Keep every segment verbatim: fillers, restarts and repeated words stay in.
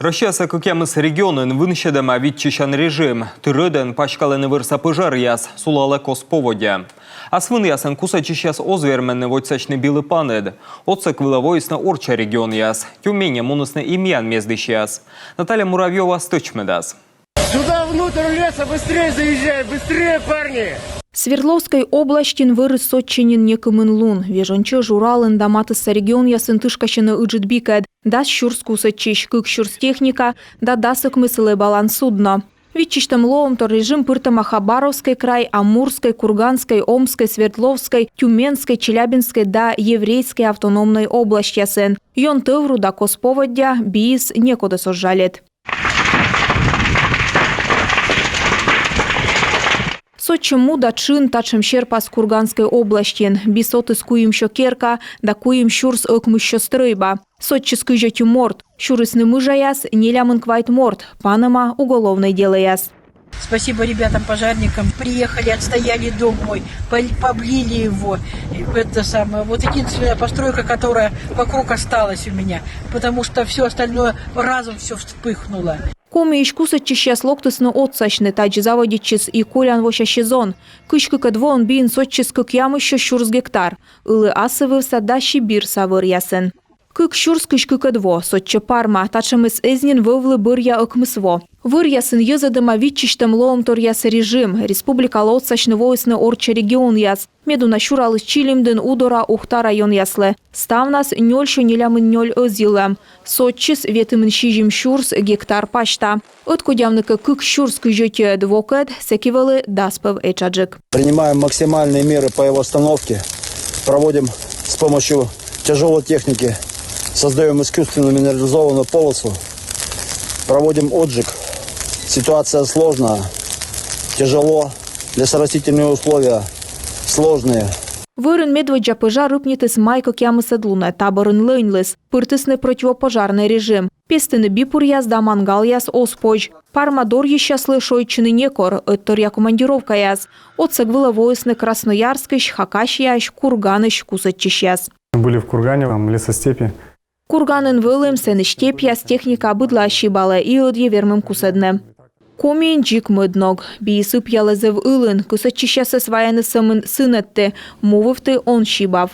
Россияса кӧкъямыс регионын вынсьӧдӧма виччысян режим. Тыр ӧдӧн паськалӧны вӧрса пӧжаръяс, сулалӧ кос поводдя. Ас вынъясӧн кусӧдчысьяс оз вермӧны водзсасьны билы паныд. Отсӧг вылӧ воисны орчча регионъяс. Тюменьӧ мунісны и миян мездысьяс. Наталья Муравьёва стӧчмӧдас. Сюда, внутрь леса, быстрее заезжай, быстрее, парни! Свердловскӧй обласьтын вӧрыс сотчӧ нин некымын лун. Вежон чӧж Уралын да матысса регионъясын тышкасьӧны ыджыд бикӧд. Дас сюрс кусӧдчысь, кык сюрс техника да дас ӧкмыс лэбалан судно. Виччысьтӧм лоӧмтор режим пыртӧма Хабаровскӧй край, Амурскӧй, Курганскӧй, Омскӧй, Свердловскӧй, Тюменскӧй, Челябинскӧй да Еврейскӧй автономнӧй обласьтъясын. Ён тӧвру да кос поводдя биыс некодӧс оз жалит. Сотчӧм му да тшын татшӧм серпас Курганскӧй обласьтын. Би сотіс куимсё керка да куим сюрс ӧкмыссё стрӧйба. Сотчис кызь ӧти морт. Сюрисны мыжаяс нелямын квайт морт, панӧма уголовнӧй делӧяс. Спасибо ребятам-пожарникам. Приехали, отстояли дом мой, пол-, поблили его. И это самое. Вот единственная постройка, которая вокруг осталась у меня, потому что все остальное разом все вспыхнуло. Комиысь кусӧдчысьяс локтісны отсасьны, тадзи заводитчис и колян вося сезон. Кызь кыкӧд воын биын сотчис кӧкъямыссё сюрс гектар. Ылі асыввывса да сибирса вӧръясын. Кык сюрс кызь кыкӧд во, сотчӧ парма, татшӧмыс эз нин вӧвлы бӧръя ӧкмыс во. Вӧръясын йӧзӧдӧма виччысьтӧм лоӧмторъяс режим. Республикалы отсасьны воисны орчча регионъяс. Медуна сюраліс Чилимдін, Удора, Ухта районъяслы. Ставнас нёльсё нелямын нёль ӧзйылӧм. Сотчис ветымын сизим сюрс гектар пасьта. Ӧткодявны кӧ кык сюрс кызь ӧтиӧд вокӧд, сэки вӧлі дас пӧв этшаджык. Принимаем максимальные меры по его остановке. Проводим с помощью тяжелой техники. Создаём искусственную минерализованную полосу. Проводим отжиг. Ситуация сложная. Тяжело. Лесорастительные условия сложные. Вӧрын медводдза пӧжар ыпнитіс май кӧкъямысӧд лунӧ, та бӧрын лӧньліс. Пыртісны противопожарнӧй режим. Пестыны бипуръяс да мангалъяс оз позь. Парма дорйысьяслы шойччыны некор, ӧтторъя командировкаяс. Отсӧг вылӧ воисны Красноярскысь, Хакасияысь, Курганысь кусӧдчысьяс. Были в Кургане, там лесостепи. Курганын вӧлім, сэні степьяс, техника быдлаӧ сибалӧ, и ӧдйӧ вермим кусӧдны. Комиын дзик мӧд ног. Биыс ыпъялӧ зэв ылын, кусӧдчысьясӧс вайӧны сӧмын сынӧдті, му вывті он сибав.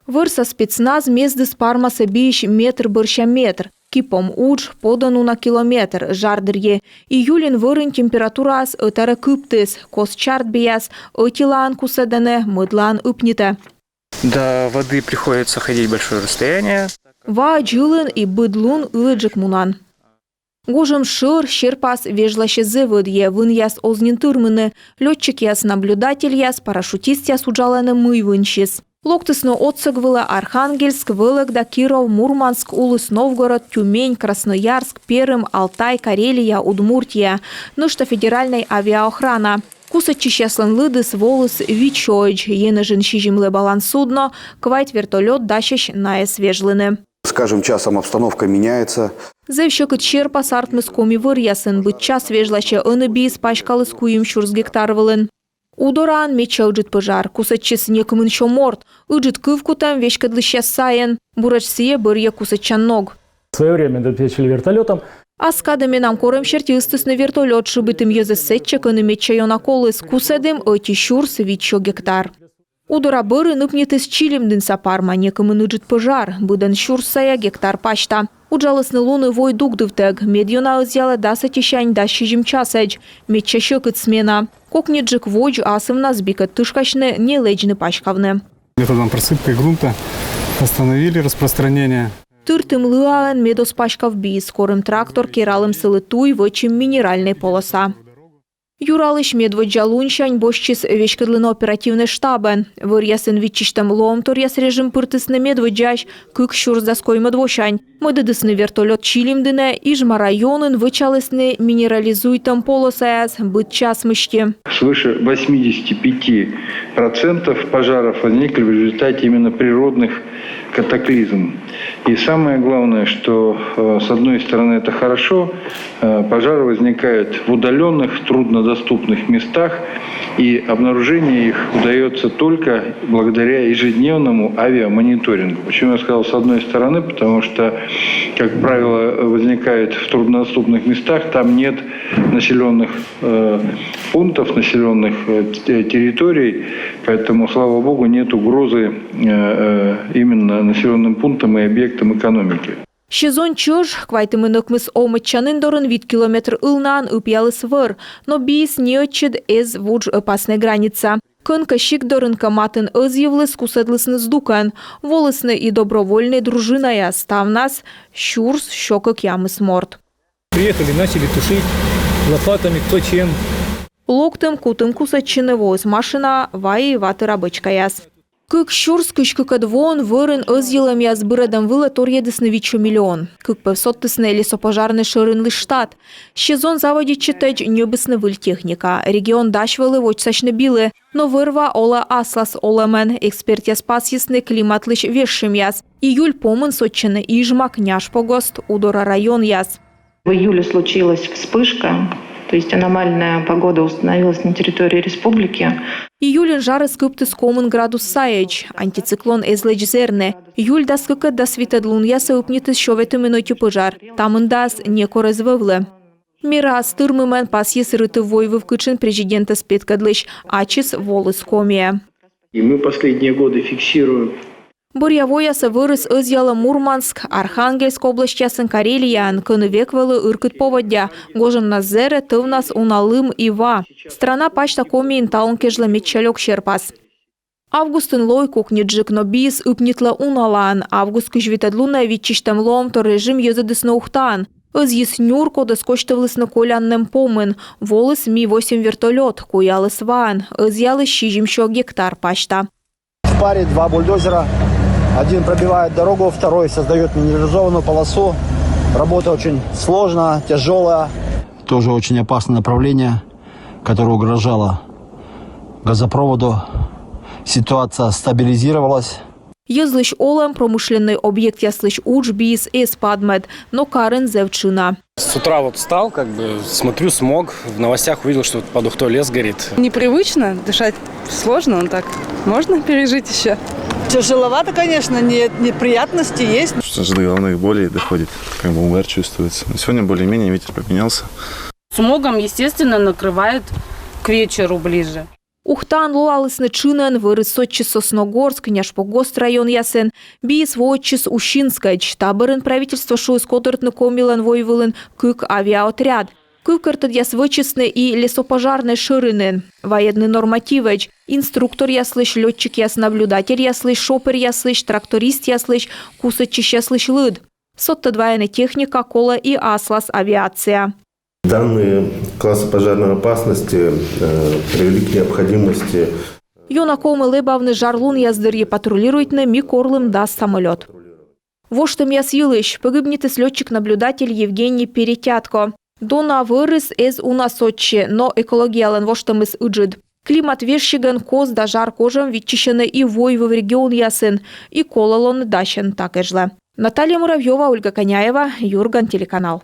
Вӧрса спецназ мездіс пармасӧ биысь метр бӧрся метр. Кипом удж, подӧн уна километр, жар дырйи. Июльын вӧрын температураыс ӧтарӧ кыптіс, кос чардбияс, ӧтилаын кусӧдӧны, мӧдлаын ыпнитӧ. До воды приходится ходить большое расстояние. Ваӧдз ылын и быд лун ылыджык мунан. Гожӧм шӧр серпас вежласьӧ зэв ӧдйӧ, вынъяс оз нин тырмыны. Лётчикъяс-наблюдательяс, парашютистъяс уджалӧны, мый вынсис. Локтісны отсӧг вылӧ Архангельск, Вӧлӧгда, Киров, Мурманск, Улыс Новгород, Тюмень, Красноярск, Перым, Алтай, Карелия, Удмуртия. Нӧшта федеральнӧй авиаохрана. Кусӧдчысьяслӧн лыдыс воліс вит сёӧдз, енэжын сизим лэбалан судно, квайт вертолёт дасьӧсь найӧс вежлыны. С каждым часом обстановка меняется. Зэв сьӧкыд серпас артмис Коми вӧръясын. Быд час вежласьӧ, ӧні биыс паськаліс куим сюрс гектар вылын. Удораын медся ыджыд пӧжар. Кусӧдчис некымын сё морт. Ыджыд кывкутӧм веськӧдлысьяс сайын. Буретш сійӧ бӧрйӧ кусӧдчан ног. В своё время обеспечили вертолётом. Ас кадӧ менам корӧм серти ыстісны вертолёт, шыбитім йӧзӧс сэтчӧ, кӧні медся ёна коліс. Кусӧдім ӧти сюрс вит сё гектар. Удора бӧрын ыпнитіс Чилимдінса парма, некымын ыджыд пӧжар, быдӧн сюрс сайӧ гектар пасьта. Уджалісны лун и вой дугдывтӧг, медъёна ӧзъялӧ дас ӧтисянь дас сизим часӧдз, медся сьӧкыд смена. Кокньыджык водз асывнас бикӧд тышкасьны, не лэдзны паськавны. Методом просыпки грунта остановили распространение. Тыртім лыаӧн мед оз паськав биыс, корим трактор, кералім сылы туй, вӧчим минеральнӧй полоса. Юралысь медводдза лунсянь босьтчис веськӧдлыны оперативнӧй штабӧн. Вӧръясын виччысьтӧм лоӧмторъяс режим пыртісны медводдзаысь, кык сюрс дас коймӧд восянь. Мӧдӧдісны вертолёт Чилимдінӧ, Ижма районын вӧчалісны минерализуйтӧм полосаяс быд час мысти. Свыше восьмидесяти пяти процентов пожаров возникли в результате именно природных катаклизм. И самое главное, что э, с одной стороны это хорошо, э, пожар возникает в удаленных, труднодоступных местах, и обнаружение их удается только благодаря ежедневному авиамониторингу. Почему я сказал «с одной стороны»? Потому что, как правило, возникает в труднодоступных местах, там нет населенных э, пунктов, населенных э, те- территорий, поэтому, слава богу, нет угрозы э, э, именно населенным пунктам и объектам экономики. Сезон чӧж, квайтымын ӧкмыс овмӧдчанін дорын вит километр ылнаын ыпъяліс вӧр, но биис неӧтчыд, эз вуджӧпаснӧй граница. Кӧнкӧ сикт дорын кӧ матын ӧзйывліс, кусӧдлісны здукӧн. Волісны и добровольнӧй дружинаяс, ставнас сюрс сё кӧкъямыс морт. Приехали, начали тушить лопатами, кто чем. Локтім, кутім кусӧдчыны, воис машина, вайӧ ватыра бӧчкаяс. Кык сюрс кызь кыкӧд воын вӧрын ӧзйылӧмъяс бырӧдӧм вылӧ торйӧдісны витсё миллион. Кык пӧв содтісны лесопожарнӧй шӧринлысь штат. Сезон заводитчытӧдз ньӧбисны выль техника. Регион дась вӧлі водзсасьны билы, но вӧр-ва олӧ аслас олӧмӧн. Экспертъяс пасйисны климатлысь вежсьӧмъяс. Июль помын сотчӧны Ижма, Княжпогост, Удора районъяс. В июле случилась вспышка, то есть аномальная погода установилась на территории республики. Июльын жарыс кыптіс комын градус сайӧдз. Антициклон эз лэдз зэрны. Июль дас кыкӧд, дас витӧд лунъясӧ ыпнитіс сё ветымын ӧти пӧжар. Та мында некор эз вӧвлы. Мераыс тырмымӧн пасйис Рытыв-Войвыв кытшын президентӧс петкӧдлысь. Ачыс воліс Комиӧ. И мы последние годы фиксируем Бӧръя воясӧ вӧрыс ӧзъялӧ Мурманск, Архангельск обласьтъясын, Карелияын, кӧні век вӧлі ыркыд поводдя. Гожӧмнас зэрӧ, тӧвнас уна лым и ва. Страна пасьта Комиын талун кежлӧ медся лёк серпас. Августын лои кокньыдджык, но биыс ыпнитлӧ уналаын. Август кызь витӧд лунӧ виччысьтӧм лоӧмтор режим йӧзӧдісны Ухтаын. Ӧзйис нюр, кодӧс косьтывлісны колян нэм помын. Воліс Ми восемь вертолёт, куяліс ваӧн. Ӧзъяліс сизим сё гектар пасьта. В паре два бульдозера. Один пробивает дорогу, второй создает минерализованную полосу. Работа очень сложная, тяжелая. Тоже очень опасное направление, которое угрожало газопроводу. Ситуация стабилизировалась. Йӧзлысь олӧм, промышленнӧй объектъяслысь удж биыс эз падмӧд, но карын зэв тшына. С утра вот встал, как бы смотрю, смог. В новостях увидел, что под Ухтой лес горит. Непривычно, дышать сложно, но так можно пережить еще. Тяжеловато, конечно, нет, неприятности есть. Что же до головных болей доходит, как бы угар чувствуется. Но сегодня более-менее ветер поменялся. Смогом, естественно, накрывает к вечеру ближе. Ухтаын лолалісны тшынӧн, вӧрыс сотчис Сосногорск, Княжпогост районъясын. Биыс воӧдчис Усинскӧдз. Та бӧрын правительство шуис котыртны Комилӧн войвылын кык авиаотряд. Кывкӧртӧдъяс вӧчисны и лесопожарнӧй шӧринын. Вайӧдны нормативӧдз: инструкторъяслысь, лётчикъяс-наблюдательяслысь, шоперъяслысь, трактористъяслысь, кусӧдчысьяслысь лыд. Содтӧд вайӧны техника, колӧ и аслас авиация. Данные класса пожарной опасности э, привели к необходимости Ёна колмӧ лэбавны жар лунъяс дырйи. Патрулируйтны ми корлім дас самолёт. Воштӧмъяс йылысь погибнитіс лётчик-наблюдатель Евгений Перетятко. Дона вӧрыс эз уна сотчы, но экологиялӧн воштӧмыс ыджыд. Климат вежсигӧн кос да жар кожӧм виччысьӧны и войвыв регионъясын, и колӧ лоны дасьӧн та кежлӧ. Наталья Муравьёва, Ольга Коняева, Юрган телеканал.